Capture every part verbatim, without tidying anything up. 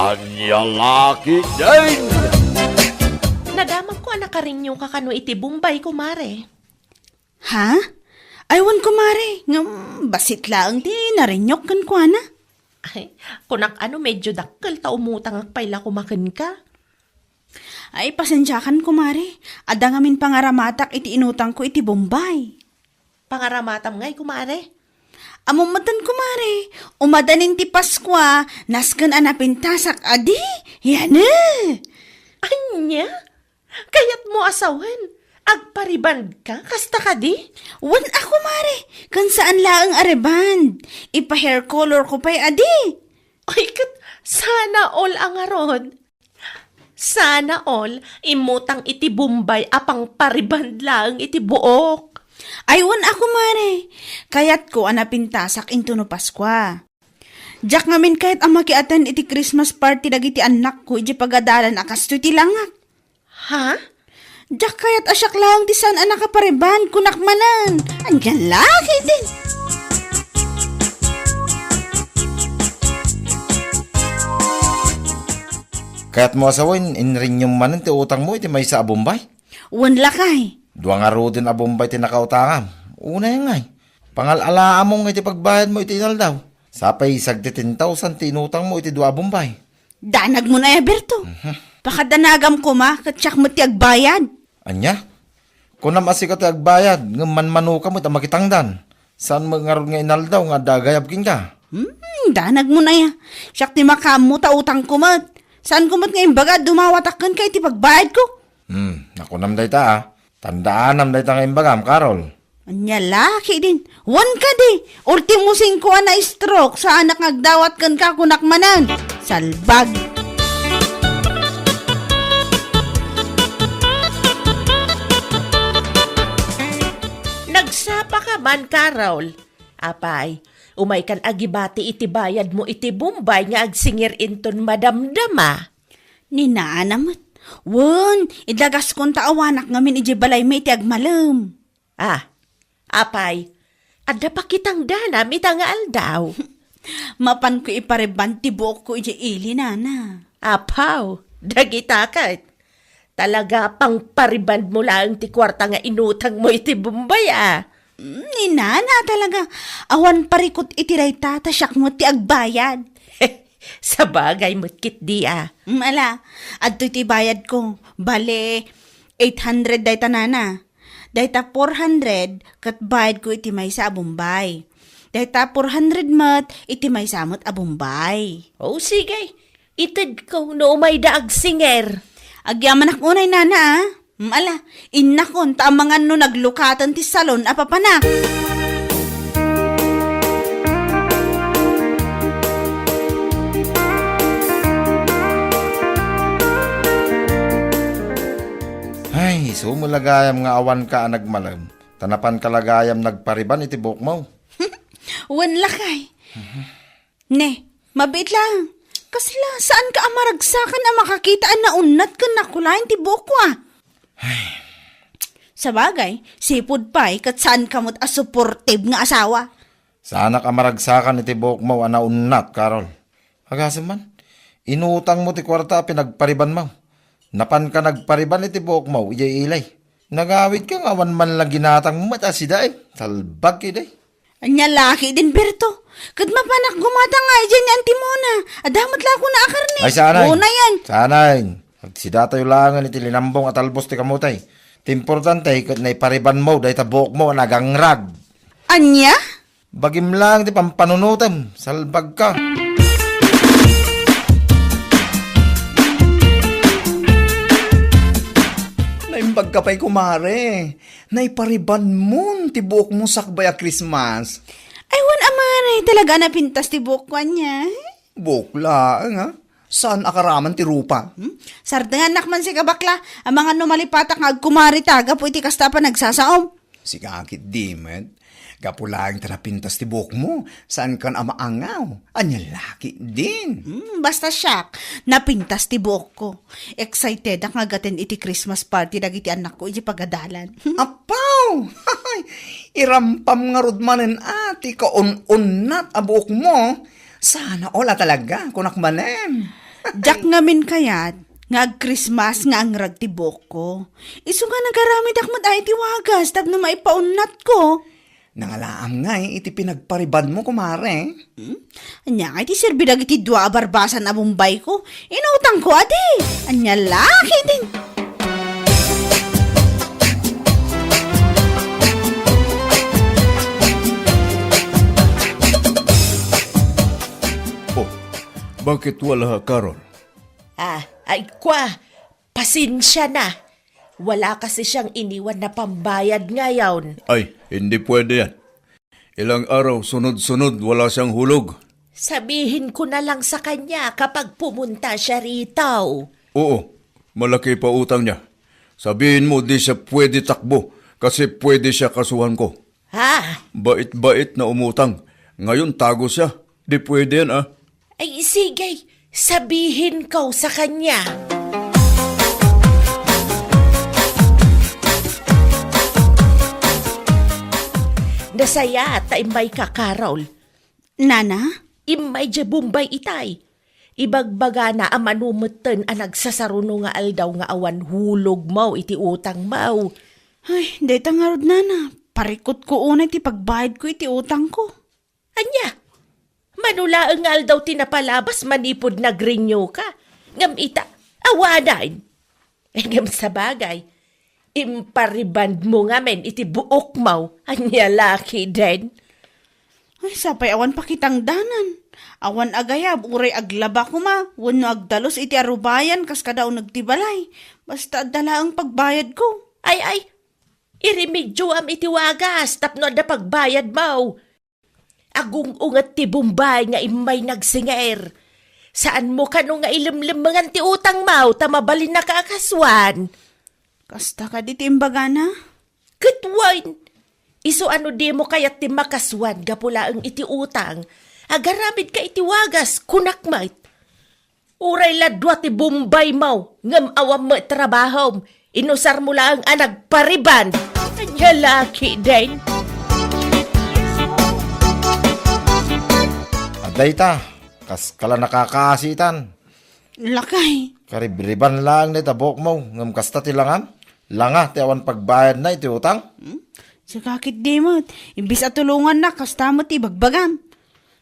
Ania la ketdin? Nadamagko a nakarenew ka kano iti Bombay, kumare. Ha? Ay, wen, kumare, ngem bassit laeng ti narenew kenkuana. Ay, kunak ano medyo dakkel ta umutangak pay la koma kenka. Ay, pasensiakan, kumare. Adda ngamin pangaramatak iti inutangko iti Bombay. Pangaramatam ngay, kumare? Ammom metten, kumare, umadanin ti Paskua, nasken a napintasak a di, yan eh. Ania? Kayatmo a sawen, agparibandka, kasta kadi? Wen a, kumare, ken saan laeng a rebond. Ipa-hair color ko pay a di. Ay, ket sana all a ngarud. Sana all, immutang iti Bombay a pangpariband laeng iti buok. Ay, wen a, kumare. Kayatko a napintasak intono Paskua. Diak ngamin kayat a maki-attend iti Christmas party dagiti annakko idiay pagadalan a kastoy ti langak. Ha? Diak kayat a siak laeng ti saan a nakapariband, kunak manen. Ania la ketdin? Kayatmo a sawen, inrenew manen ti utangmo iti maysa a Bombay? Wen lakay. Dua ngaruden a Bombay ti nakautangam. Unay ngay, pangal-alaammo ngay ti pagbayadmo iti inaldaw. Sapay sagdi ten thousand ti inutangmo iti dua a Bombay. Danagmon aya, Berto. Mhm. Pakadanagam koma, ket siak met ti agbayad. Ania? Kunam a sika ti agbayad, ngem manmanoka met a makitangdan. Saan met ngarud nga inaldaw nga adda agayab kenka? Hmm, danagmon aya. Siak ti makaammo ta utangko met. Saanko met nga imbaga a dumawatak kenka iti pagbayadko. Hmm, nakunam dayta, a. Tandaanam dayta nga imbagam, Carol. Ania la ketdin? Wen kadi, ultimo singko a na-stroke, saanak nga agdawat kenka, kunak manen. Salbag. Nagsapa ka man, Carol. Apay, umay kan agibati iti bayadmo iti Bombay nga agsingir inton madamdama. Ni nana met. Wen, idagaskon ta awanak ngamin idiay balaymi iti agmalem. Ah, apay, adda pakitangdanam ita nga aldaw. Mapanko ipariband ti buokko idiay ili, nana. Apaw, dagita ket. Talaga pangparibandmo laeng ti kuarta nga inutangmo iti Bombay, a. Mm, ni nana talaga. Awan parikut iti dayta, ta siak met ti agbayad. Sabagay met ketdi, a. Mm, ala, adtoy ti bayadko. Bale, eight hundred dayta, nana. Dayta four hundred ket bayadko iti maysa a Bombay. Dayta four hundred met iti maysa met a Bombay. O, sige. Itedko no umayda agsingir. Agyamanak unay, nana, a. Mm, ala, innakon ta amangan no naglukaten ti salon a papanak. Ay, isu met la gayam nga awanka a nagmalem, ta napanka la gayam nagpariban iti buokmo. Wen lakay. Ne, mabiit laeng. Kasla, saanka a maragsakan a makakita a naunnat ken nakulayan ti buokko, a? Sabagay, sipud pay ket saanka met a supportive nga asawa. Saanak a maragsakan iti buokmo a naunnat, Carol. Agasem man, inutangmo ti kuarta a pinagparibanmo. Napanka nagpariban iti buokmo idiay ili. Nagawidka nga awan man la ginatangmo met a sida, e. Salbag ketdi. Ania la ketdin, Berto? Ket mapanak gumatang nga idiay ni Auntie Mona. Adda met la kuna a karne. Ay, saan, ay. Unayen. Saan, ay. Agsidatayo laengen iti linambong a talbos ti kamote. Ti importante, ket naiparibanmo dayta buokmo a nagangrag. Ania? Bagim laeng ti pampanunotem. Salbagka. Naimbagka pay, kumare. Naiparibanmon ti buokmo sakbay a Christmas. Ay, wen a, mare, talaga a napintas ti buokko ania. Buok laeng, a. Saan a karaman ti rupa? Hmm? Sardengannak man sika, bakla. Amangan no malipatak nga agkumarita gapu iti kasta a panagsasaom. Sika ketdi met. Gapu laeng ta napintas ti buokmo, saankan a maangaw. Ania la ketdin? Hmm, basta siak, napintas ti buokko. Excitedak nga agaten iti Christmas party dagiti annakko idiay pagadalan. Apaw! Irampam ngarud manen a ti kaun-unnat a buokmo. Sana all a talaga, kunak manen. Diak ngamin kayat nga ag-Christmas nga angrag ti buokko. Isu nga nagaramidak met ay ti wagas tapno maipaunatko. Nangalaam ngay iti pinagparibandmo, kumare. Hmm? Ania ngay ti serbi dagiti dua a barbasan a Bombayko? Inutangko adi. Ania la ketdin? Oh, bakit wala, Carol? Ah, ay, kua, pasensia na. Wala kasi siyang iniwan na pambayad ngayon. Ay, hindi pwede yan. Ilang araw, sunod-sunod, wala siyang hulog. Sabihin ko na lang sa kanya kapag pumunta siya rito. Oo, malaki pa utang niya. Sabihin mo, di siya pwede takbo kasi pwede siya kasuhan ko. Ha? Bait-bait na umutang. Ngayon, tago siya. Di pwede yan, ah. Ay, sige. Sabihin ko sa kanya. Nasayaat ta immay ka, Carol. Nana? Immay diay Bombay itay. Ibagbagana a mano metten a nagsasaruno nga aldaw nga awan hulog mo iti utang mo. Ay, dayta ngarud, Nana. Parikot ko unay ti pagbayad ko iti utang ko. Ania? Mano laeng nga aldaw ti napalabas manipud nag-renew ka? Ngem ita, awanan. Ngem sabagay, impariband mo ngamin iti buok mo. Ania la ketdin? Ay, sapay awan pakitangdanan. Awan agayab, uray aglaba koma, wenno agdalus iti arubayan kas kada uneg ti balay. Basta adda laeng pagbayad ko. Ay, ay, iremedioam iti wagas tapno adda pagbayad mo. Agung-unget ti Bombay nga immay nagsinger. Saan mo kano nga ilemlemmengan ti utang mo ta mabalinna ka a kasuan? Kasta kadi ti imbagana? Ket wen, isu a no dimo kayat ti makasuan gapu laeng iti utang, agaramid ka iti wagas, kunak met. Uray la dua ti Bombay mo, ngem awan met trabahom. Inusar mo laeng a nagpariband. Ania la ketdin? Adda ita, kas kala nakakaasitan. Lakay. Karibriband laeng dayta buok mo, ngem kasta ti langam? Langa ti awan pagbayadna iti utang? Hmm? Sika ketdi met. Imbes a tulongannak, kasta met ti ibagbagam.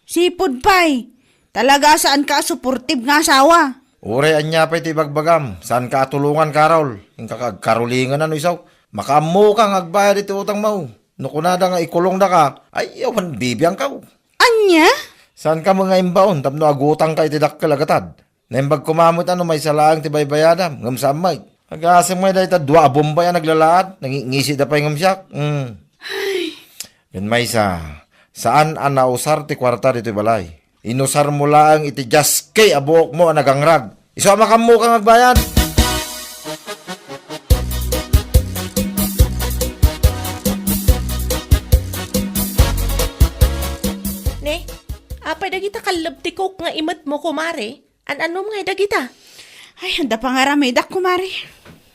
Sipud pay. Talaga a saanka a suportib nga asawa. Uray ania pay ti ibagbagam, saanka a tulongan, Carol. Inka agkarolingan no isu. Makaammoka nga agbayad iti utang mo. No kunada nga ikulongdaka, ay awan bibiangkaw. Ania? Saanka met nga imbaon tapno agutangka iti dakkel a gatad? Naimbag koma met a no maysa laeng ti baybayadam, ngem saan met. Agasem ngay dayta dua a Bombay a naglalaad, nangingisida pay ngem siak. Hmm. Ken maysa, saan a nausar ti kuarta ditoy balay. Inusar mo laeng iti diaske a buok mo a nagangrag. Isu a makaammoka nga agbayad. Ne, apay dagita kalleb ti Coke nga imet mo, kumare? An-anom ngay dagita? Ay, adda pangaramidak, kumare.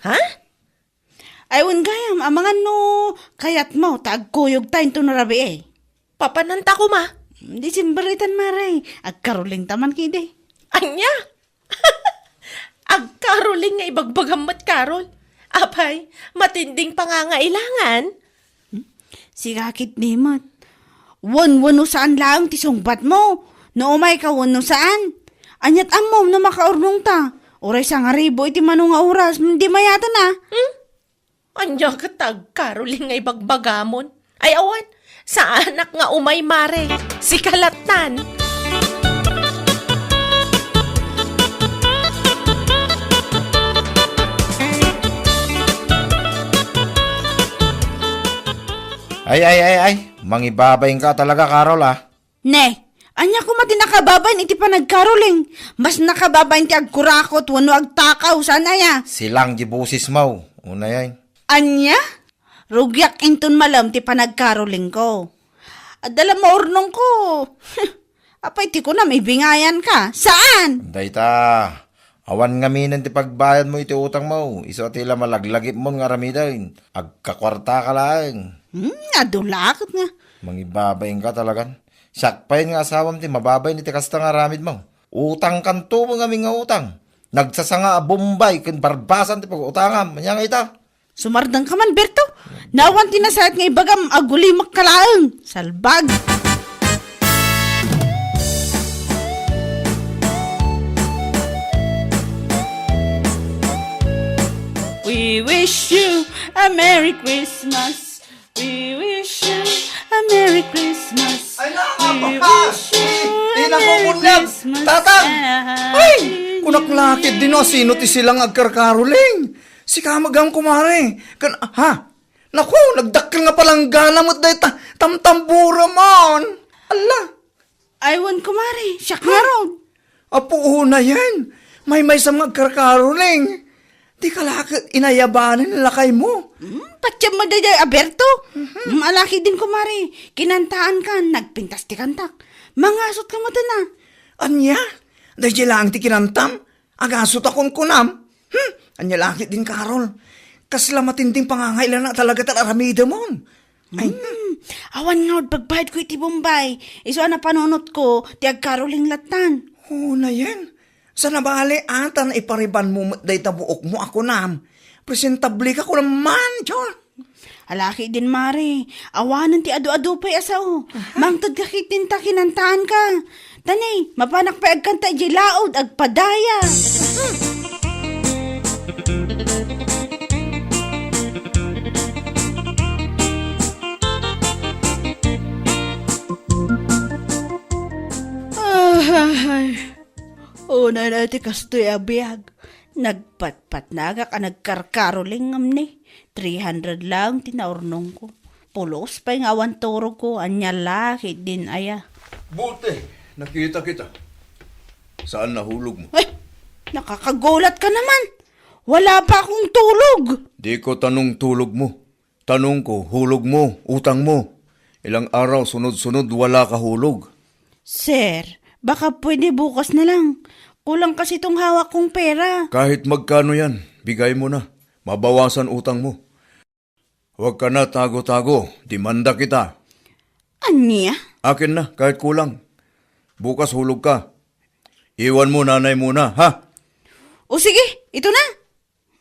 Ha? Ay, wen gayam, amangan no kayatmo ta agkuyogta inton rabii. Papananta koma. December itan, mare. Agkarolingta man ketdi. Ania? Agkaroling nga ibagbagam met, Carol. Apay, matinding pangangailangan? Hmm? Sika ketdi met. Wen, wenno saan laeng ti sungbatmo. No umayka wenno saan. Aniat ammom no makaurnongta. Uray sangaribu iti mano nga oras, di mayaten a. Hmm? Ania ket ta agkaroling nga ibagbagamon? Ay awan, saanak nga umay, mare. Sika lattan. Ay, ay, ay, ay. Mangibabain ka talaga, Carol, ah. Ne, ania koma ti nakababain iti panagkaroling? Mas nakababain ti agkurakot wenno agtakaw, saan aya? Silang di boses mo, unay ay. Ania? Rugiak inton malem ti panagkarolingko. Adda la maurnongko. Apay ti kunam, ibingayan ka? Saan? Dayta, awan ngaminen ti pagbayad mo iti utang mo. Isu a ti la malaglagipmon nga aramiden. Agkakuarta ka laeng. Hmm, adu la ket nga. Mangibabain ka talagan. Siak pay nga asawam ti mababain iti kasta nga aramid mo. Utangkanto met ngamin nga utang. Nagsasanga a Bombay ken Barbasan ti pag-utangam. Ania nga ita? Sumardengka man, Berto. Awan ti nasayaat nga ibagam, agulimek ka laeng. Salbag. We wish you a Merry Christmas. We wish you a Merry Christmas. Ay, nako, We wish you a Merry Christmas. Tatang! Ay! Kunak lakit din, no, sino ti silang agkarkaroling? Sika met gayam, kumare. Kan, ha? Naku, nagdakkel nga palanggana met dayta. Tamtambura man. Alla. Ay, wen, kumare. Siak ngarud. Apo, unayen. Maymaysam nga agkarkaroling. Dika la ket inayabanen lakaymo. Hmm, patiem mo daydiay a Berto. Mhm. Hmm, alaki din, kumare. Kinantaan kan, nagpintas ti kantak. Mangasot ka met, na. Ania? Daydiay laeng ti kinantam? Agasot a kunkunam? Hmm, ania lakit din, Carol? Kasla matinding pangangailana talaga ti aramidemon. Ay. Hmm, awan ngarud pagbayadko iti Bombay. Isu a napanunotko, ti agkaroling lattan. Unayen. Saan a bale, ata naiparibanmo met dayta buokmo a kunam. Presentable ka kunam man, John. Alaki din, mare. Awanen ti adu-adu pay a sao. Aha. Mangted ka ket din ta kinantaanka. Tani, mapanak pay agkanta idiay laud, agpadaya. Ay, unay na ti kastoy a biag. Nagpatpatnagak a nagkarkaroling ngem ni three hundred laeng ti naurnongko. Pulos pay nga awan turogko, ania lakit din aya. Buti, nakita kita. Saan nahulog mo? Ay, nakakagulat ka naman. Wala pa akong tulog. Di ko tanong tulog mo. Tanong ko, hulog mo, utang mo. Ilang araw, sunod-sunod, wala ka hulog. Sir, baka pwede bukas na lang. Kulang kasi tong hawak kong pera. Kahit magkano yan, bigay mo na. Mabawasan utang mo. Huwag ka na tago-tago, demanda kita. Ania? Akin na, kahit kulang. Bukas hulog ka. Iwan mo nanay muna, ha? O sige, ito na.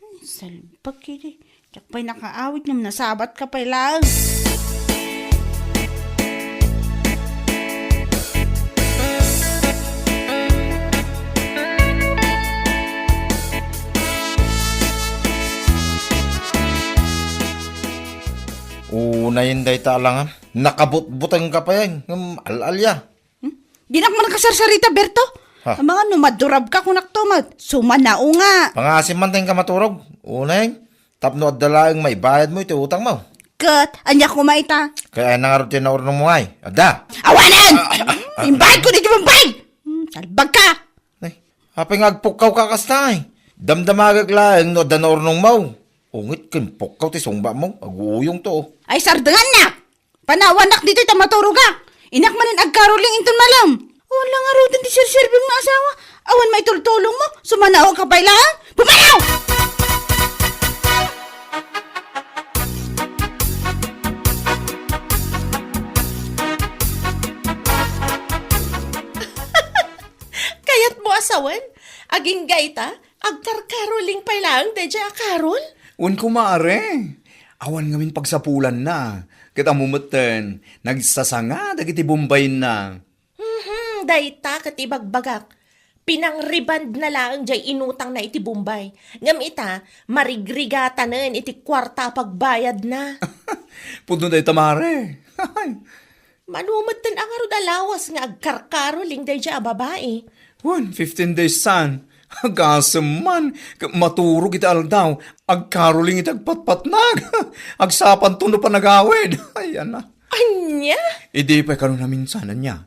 Ay, salbag iti. Diak pay nakaawid ngem nasabat ka pay laeng. Unayen dayta alangan. Nakabutbuteng ka pay ngem al-alia. Hmm? Dinak man kasarsarita, Berto. Ha? Amangan no madurab ka, kunak to met. Sumanao nga. Pangasim man ta inka maturog. Unay, tapno adda laeng maibayad mo iti utang mo. Ket, ania koma ita? Kaya na nga ti naurnong mo ay. Adda. Awanen! Ah, ah, ah. Imbayad ko na di Bombay! Hmm, salbag ka! Ay, apay nga agpukkaw ka kasta ay. Damdamagak laeng no adda naurnong mo. Ungit ken pukkaw ti sungba mo. Aguyong to, oh. Ay, sardengan na! Panawanak ditoy ta maturogak. Inak manen agkaroling inton malem. Wala ngaruden ti serserbim nga asawa. Awan maitultulong mo. Sumanao ka pay laeng. Pumanaw! Kayat mo asawen? Agingga ita, agkarkaroling pay laeng daydiay a karol? Wen, kumare. Awan ngamin pagsapulanna. Ket ammo metten, nagsasanga dagiti Bombayna. Mhm, dayta ket ibagbagak. Pinang-rebond na laeng jay inutangna iti Bombay. Ngem ita, marigrigatanen iti kuarta a pagbayadna. Pudno dayta, mare. Mano metten a ngarud a lawas nga agkarkaroling daydiay a babai? Wen, fifteen days san. Agasem man, ket maturog iti aldaw, agkaroling iti agpatpatnag. Agsapanto no panagawid. Ay, ana. Ania? Idi pay kano naminsan, ania?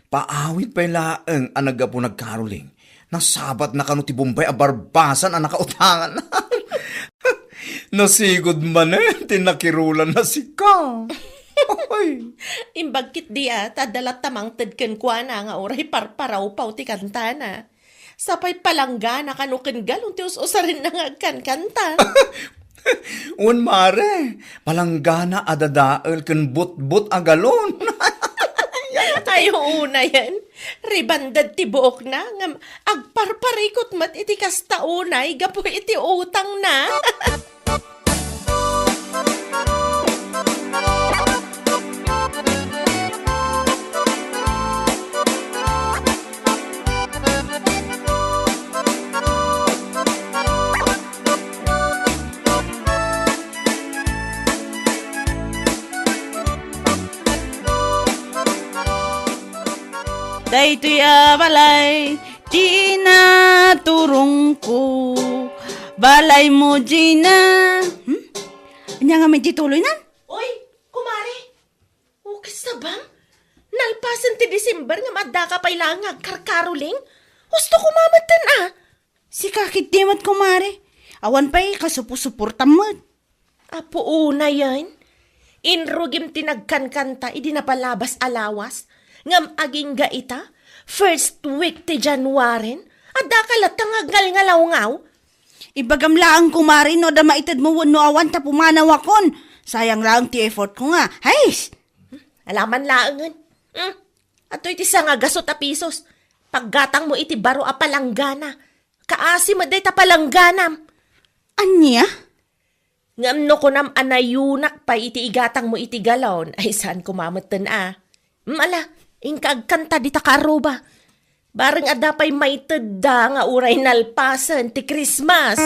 Paawid pay laeng a naggapu nagkaroling. Nasabatna kano ti Bombay a barbasan a nakautangan. Nasigud manen ti nakirulanna sika. Oy. Imbag ketdi a, ta adda latta mangted kenkuana nga uray parparawpaw ti kantana. Sapay palanggana kano ken galon ti us-usarenna nga agkankanta. Wen, mare, palanggana a dadael ken butbot a galon. Ay, unayen. Ribanded ti buokna, ngem agparparikot met iti kasta unay gapu iti utangna. Daytoy a balay, Gina, turongko. Balaymo, Gina. Hmm? Ania ngamin ti tuloynan? Oy, kumare! Ukis sabam? Nalpasen ti December nga addaka pay laeng nga agkarkaroling? Husto koma metten a! Sika ketdi met, kumare. Awan pay kasuposuportam met. Apo unayen, inrugim ti nagkankanta idi napalabas a lawas, ngem agingga ita, first week ti January, addaka latta nga agngalngalawngaw. Ibagam laeng, kumare, no adda maitedmo wenno awan ta pumanawakon. Sayang laeng ti effortko nga. Hays! Alaman laengen. Hmm. Atoy ti sangagaso ta pisos. Paggatangmo iti baro a palanggana. Kaasi met dayta palangganam. Ania? Ngem no kunam a nayunak pay iti igatangmo iti galon, ay saan koma metten a. Hmm, ala, inka agkanta dita kaarruba. Bareng adda pay maitedda nga uray nalpasen ti Christmas.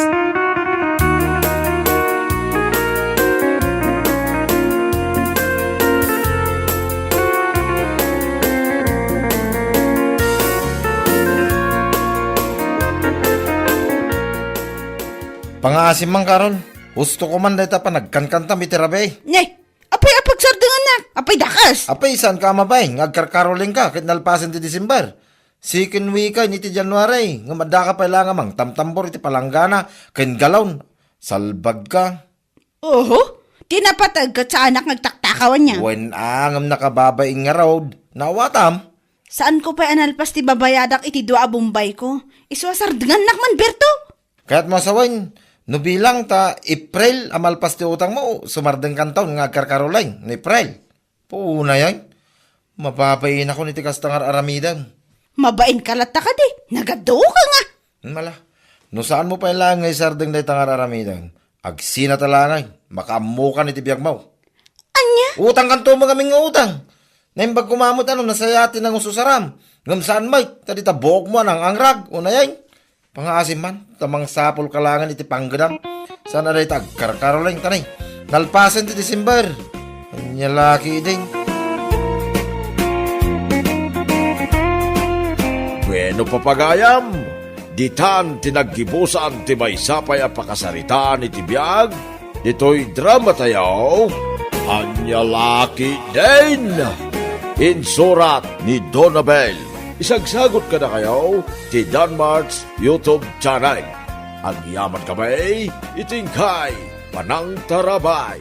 Pangaasim man, Carol. Husto ko man dayta panagkankantam iti rabii. Ne, apay a pagsardengannak? Apay dakes? Apay, saanka a mabain nga agkarkarolingka ket nalpasen ti December? Second week-en iti January, ngem addaka pay laeng a mangtamtambor iti palanggana ken galon. Salbagka. Oho, ti napateg ket saanak nga agtaktakaw ania? Wen a, ngem nakababain ngarud. Naawatam? Saanko pay a nalpas ti babayadak iti dua a bombayko. Isu a sardengannak man, Berto! Kayatmo a sawen, no bilang ta April a malpas ti utangmo, sumardengkanton nga agkarkaroleng no April. Punayen, mababainakon iti kasta nga ar-aramidem. Mabainka latta kadi, nagaduka nga. Mala, no saanmo pay laeng nga isardeng dayta nga ar-aramidem, agsinata laeng, makaammokan iti biagmo. Ania? Utangkanto met ngamin nga utang. Naimbag koma met a no nasayaat ti nangususaram. Ngem saan met, ta dita buokmo a nang-angrag, unayen. Pangaasim man, ta mangsapulka laengen iti panggedam. Saan a dayta agkarkaroleng, ta ne, nalpasen ti December. Ania la ketdin? Bueno, papagayam, ditan ti naggibusan ti maysa pay a pakasaritaan iti biag ditoy dramatayo, Ania la ketdin? Insurat ni Donabel. Isagsagut kadakayo ti Danmart's YouTube channel. Agyamankami iti inkay panangtarabay.